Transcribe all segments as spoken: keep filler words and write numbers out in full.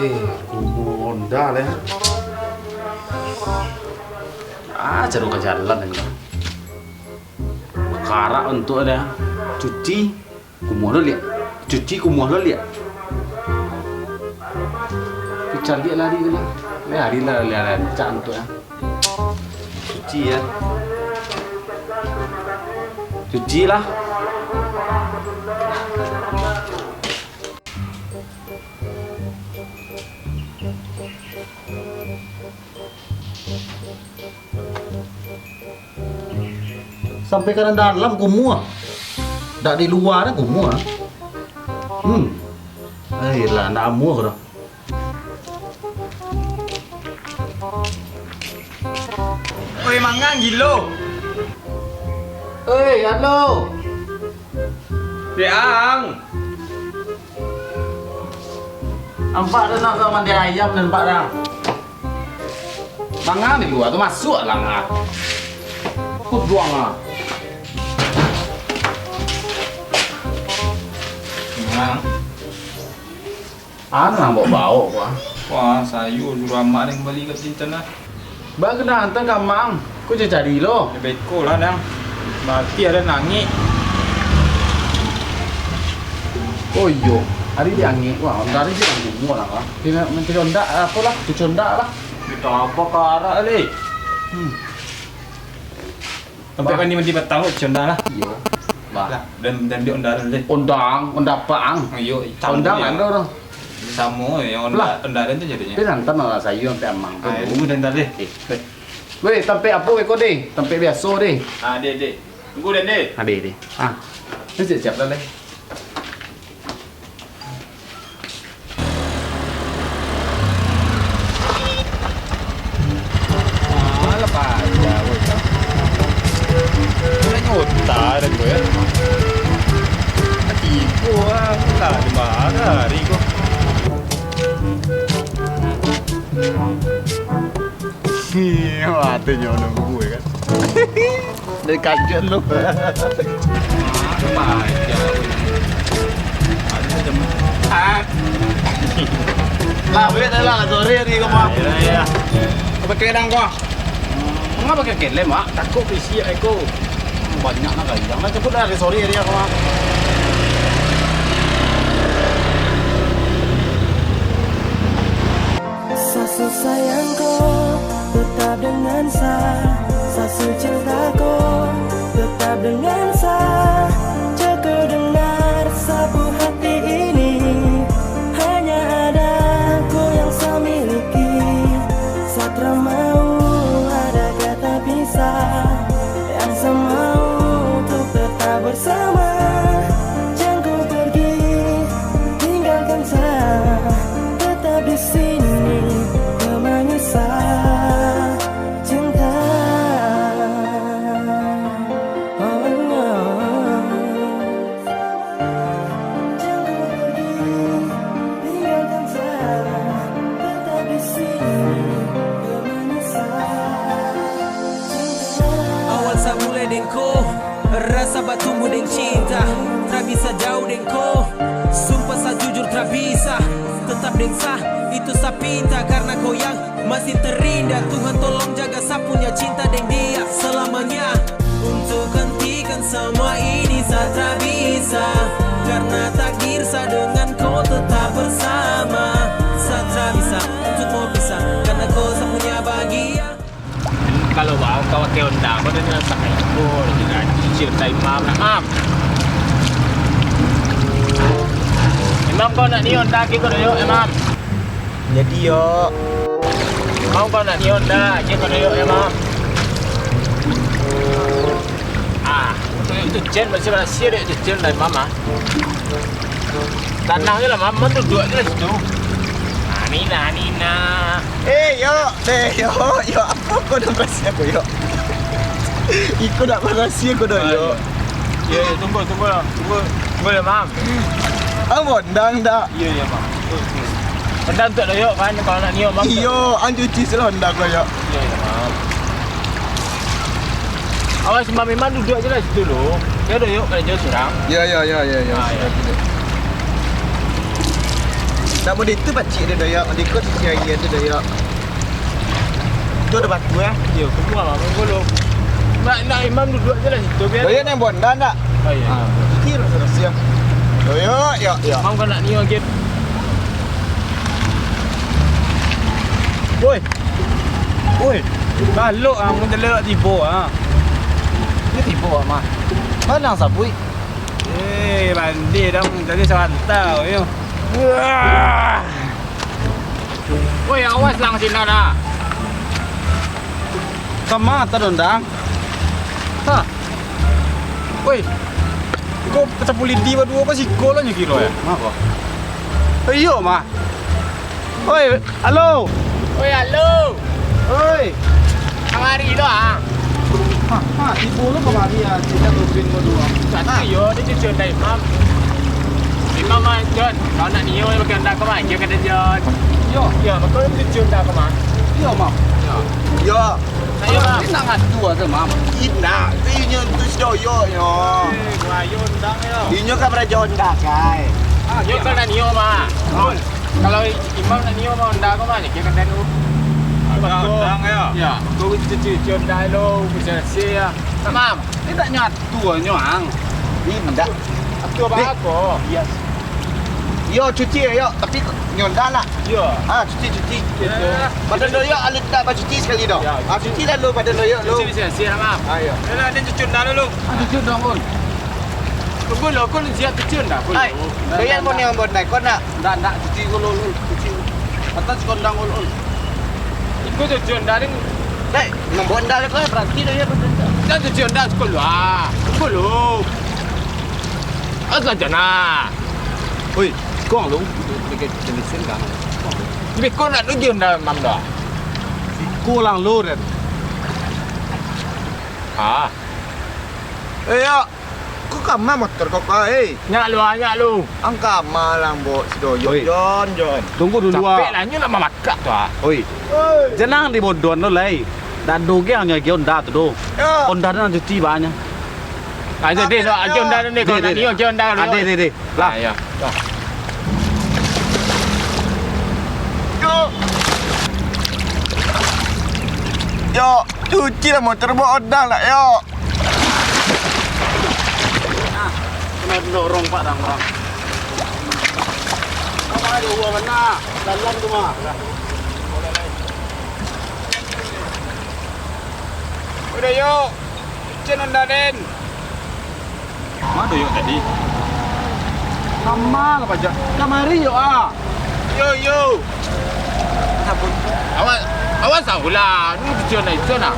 Eh, kumuah Honda lah. Ah, caro ka jalan aja. Karak untuak ada. Cuci, kumuah lo liak. Cuci, kumuah lo liak. Caliak lari tu lah. Lari lah, lari lah. Cak untuak lah. Cuci ya. Cuci lah. Sampai ka dalam kumuah. Dak di lua dah kumuah. Hmm. Ai lah, ndak amuah dah. Oi, mangang gilo. Oi, alo. Dek Ang. Nampak dah nak mandi ayam, nampak dah. Mangang di lua tu, masuak lah, Ang. Kuduang, Ang. Ang. Anu, Ang, baok-baok, wah. Wah, sayua suruah amak den bali ka Cintan, ah. Baa kena hantam ka amak, Ang. Ko cari lo. Ya, beko lah, Dang. Barati ado nan angek. Oh, iyo. Ari diangek, wah. Honda ari diangek, murah lah, wah. Kena mancari Honda, apo lah, cuci Honda lah. Kito apo karak, leh? Hmm. Sampai mandi-mandi patang, cuci Honda lah. Iyo. Lah. Lah, dan, dan di Honda tu, leh. Ondang, Honda apo, Ang? Iyo, hitam Ondang tu, ya. Ado, Dang. Samo, ya, Honda, Lah. Honda dan tu jadinyo. Tapi hantam lah sayua sampai amak tu. Ah, itu dan tadi. Oke. Weh, tampek apo weh ko, deh? Tampek biaso, deh. Ah, deh, deh. Tunggu, deh, deh. Ah, deh, deh. Ah, ni siap-siap lah, deh. Alah, payah, weh. Kena nyota dah ko, ya. Tibo lah, lah, di mana hari ko? Iyo, atunyo nunggu, ya kan? Dari kajuan lu. Ah, payah. Ah. Lah, buek dah lah, sorry hari ko, Mak. Iyo, iyo. Kau pakai dang, kau. Manga pakai kelem, Mak? Takut bisi eko. Banyak nak gayang lah, cabut lah, sorry hari ko, Mak. Sasu sayang ko tetap dengan sa, sasu cinta ko tetap dengan sa. Cukup dengar sapu hati ini, hanya ada ko yang sa miliki. Sa tra mau ada kata pisah, yang sa mau untuk tetap bersama. Jangan kau pergi, tinggalkan sa, tetap di sini temani sa, cinta. Oh, oh, oh. Jangan kau pergi, tinggalkan sa, tetap di sini temani sa, cinta. Awal sa mulai deng ko, rasa batumbuh deng cinta. Tra bisa jauh deng ko, sumpah sa jujur tra bisa. Tetap deng sa, itu sa pinta. Karena ko yang masih terindah. Tuhan tolong jaga sa punya cinta deng dia selamanya. Untuk hentikan semua ini sa tra bisa. Karena takdir sa dengan ko tetap bersama. Sa tra bisa untuk mau pisah. Karena ko sa punya bahagia. Kalau bang, kau pakai Honda, kau dah ngerasa kayak gol, dengan cicil Taimam, Mam. Imam, kau nak ni Honda, kau dah yuk, Imam. Jadi, yo. Imam, kau nak ni Honda, kau dah yuk, Imam. Ah, untuk itu Jen masih berhasil dek itu Jen dari Mama. Tanang je lah, Mam. Mam duduk je lah situ. Nina, Nina. Eh, yo, deh, yo, yo, apa kau dah berhasil aku, yo? Iko dah berhasil aku dah, yo. Ya, ya, tunggu, tunggu lah. Tunggu, tunggu lah, Mam. Ang bondang dah. Ya, ya, Mam. Tunggu, tunggu. Bondang untuk dah, yo, kan, kalau nak nio, Mam. Iyo, ang cuci sih lah bondang kau, yo. Ya, ya, Mam. Awas, Mam, memang duduk aja lah situ lo. Dia duduk kerja surang. Ya, ya, ya, ya, ya. Ah, ya. Sudah, sudah. Nak model tu pacik dia, Doyok. Model ko cuci aia tu, Doyok. Tu ada batu, eh. Yo, keluar lah, main golok. Nak, nak imam duduk je lah situ, biar. Doyok yang bonda ndak? Oh, iya. Ah, cuci lah, sudah siap. Doyok, yo, yo. Imam kan nak nio game. Woi. Woi. Balok ah, mun jaleh tibo ah. Ni tibo ah, mah. Mana sabuik? Eh, bandih dong, jadi sarantau, yo. Woi, awas lang sinan, ah. Kama tadondang? Ha. Woi, ko pacapul lidi baduo ko siko lah nyo kiro, yo? Mako. Iyo, mah. Oi, halo. Oi, halo. Oi. Kamari tu, ah. Ha, ha, tibo lo kamari, ah, cerita Rubin ko tu, ah. Satu yo, dia cucu dari Imam. Imam, ah, Jon, kau nak nio pakai Honda ko mah, dia kata Jon. Yo. Yo, kau cucu Honda ko mah. Yo, Mam. Yo. Yo. Ayo, Mam. Ini nak ngadu aja, Mam. Indak, inyo tu si Doyok nyo. Eh, gua ayo undang yo. Inyo kan baraja Honda, kai. Ah, yo, kau nak nio mah. Betul. Kalau Imam nak nio mah Honda ko mah, nyo kiro kan danu. Agak ondang, yo? Yo, ko cuci-cuci Honda lo, bisa sih, yo. Tamam. Indak nyatu nyo, ang. Indak. Atu apa ko? Iyo. Iyo, cuci, yo. Tapi nyo Honda lah. Iyo. Ah, cuci, cuci. Yo. Badan Doyok alun indak bacuci sakali doh. Yo. Ah, cuci lah lo badan Doyok lo. Cuci bisa sih, Mam. Ah, iyo. Yo lah, den cuci Honda dulu. Ah, cuci dong, Ul. Tunggu lo, Ul, siap cuci Honda, Ul. Hai, Doyok mo nio Honda, ko nak Ndak, ndak, cuci ko lo, Ul. Cuci. Atas kondang, Ul, Ul. Iko cuci Honda, ding. Dek, nambah Honda ko, berarti dah yo, berarti dah. Dah cuci Honda, sekolah. Sekolah. Awas lah, Jana. Oi, kong lo, bikin bensin kan. Tapi kau nak cuci Honda, Mam, dah? Iko lang lo, Den. Ah. Eh, yo. Ko kama motor ko, Pak, eh? Nyak lu, ah, nyak lu. Ang kama lah, Mbok, si Doyok. Oi. Jon, Jon. Tunggu dulu, ah. Capek lah, nyo nak mamakak tu, ah. Oi. Oi. Janang di bodon tu, lai. Dak ado ge ang nyo agi Honda tu, doh. Yo. Honda tu nan cuci banyak. Ah, deh, deh, agi Honda tu, deh. Deh, kalau deh, nak nio, deh. Agi Honda tu. Ah, deh, deh, deh. Lah. Ah, yo. Lah. Yo. Yo, cuci lah motor, bawa Honda lah, yo. Nah, kena dorong, Pak, dang, Bang. Apa aja uang kena? Dalam tu mah. Udah, yuk. Cen Honda, Den. Ma Doyok tadi? Kama lah pajak. Kamari yo, ah. Yo, yo. Sabun. Awas, awas lah, ulah. Ni cucian lah, cucian lah.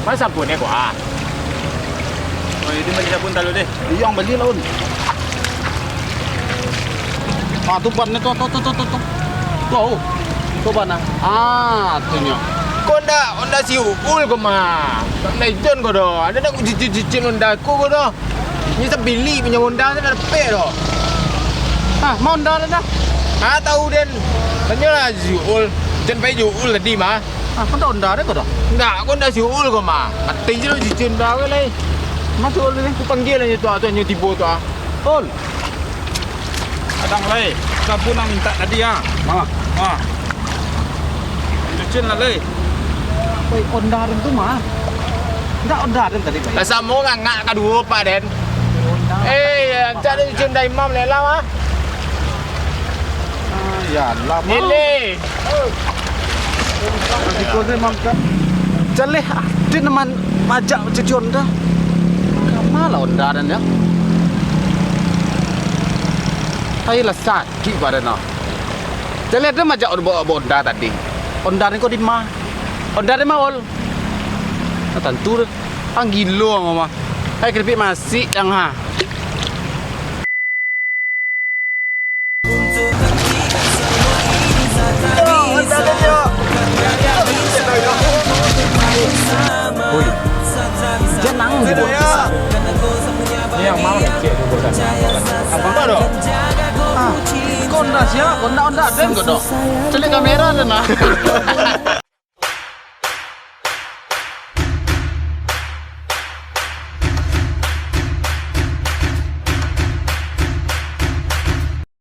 Mana sabun ni, ko, ah? Oh, ini beli sabun talu deh. Iyo, ang bali lah, Un. Ah, tu ban ni, tu, tu, tu, tu, tu, tu. Tu, oh. Tu ban, ah. Ah, tu nyo. Ko ndak, Honda si Uul ko mah. Ndak Ijon ko doh. Ado ndak cicil-cicil Honda ko, ko doh. Ni sabilik punyo Honda tu ndak dapek doh. Ah, ma Honda tu dah? Ah, tahu den. Tanyolah si Uul. Jan pai si Uul tadi mah. Ah, ko ndak Honda den ko doh? Ndak, ko Honda si Uul ko mah. Mati je lo cicil Honda ko lai. Ma si Uul ni? Ku panggia lah nyo tu, ah, tu nyo tibo tu, ah. Ul. Kadang lai, sabun nan mintak tadi, ah. Ah. Ah. Cucian lah, lai. Woi, Honda den tu mah. Ndak Honda den tadi, Pak. Lah samo ngangak kaduo, Pak Den. Honda. Eh, ya, rancak den cucian dari Imam Lela, mah. Ah, ya lah, Mang. Ele. Jaleh, ah, den nan majak cuci Honda. Kama lah Honda den, yo? Ai lah sakik badan, ah. Jaleh, den majak bawa Honda tadi. Honda den ko di ma? Honda den ma, Ul? Ah, tantu den. Ang gilo ang mah. Ai, keripik masik ang, ha. Woi, janang dibuat pisang. Ini yang mau nih, cek dulu kan. Apa doh? Ah, ko Honda sia? Honda, Honda den ko doh. Cari kamera den lah.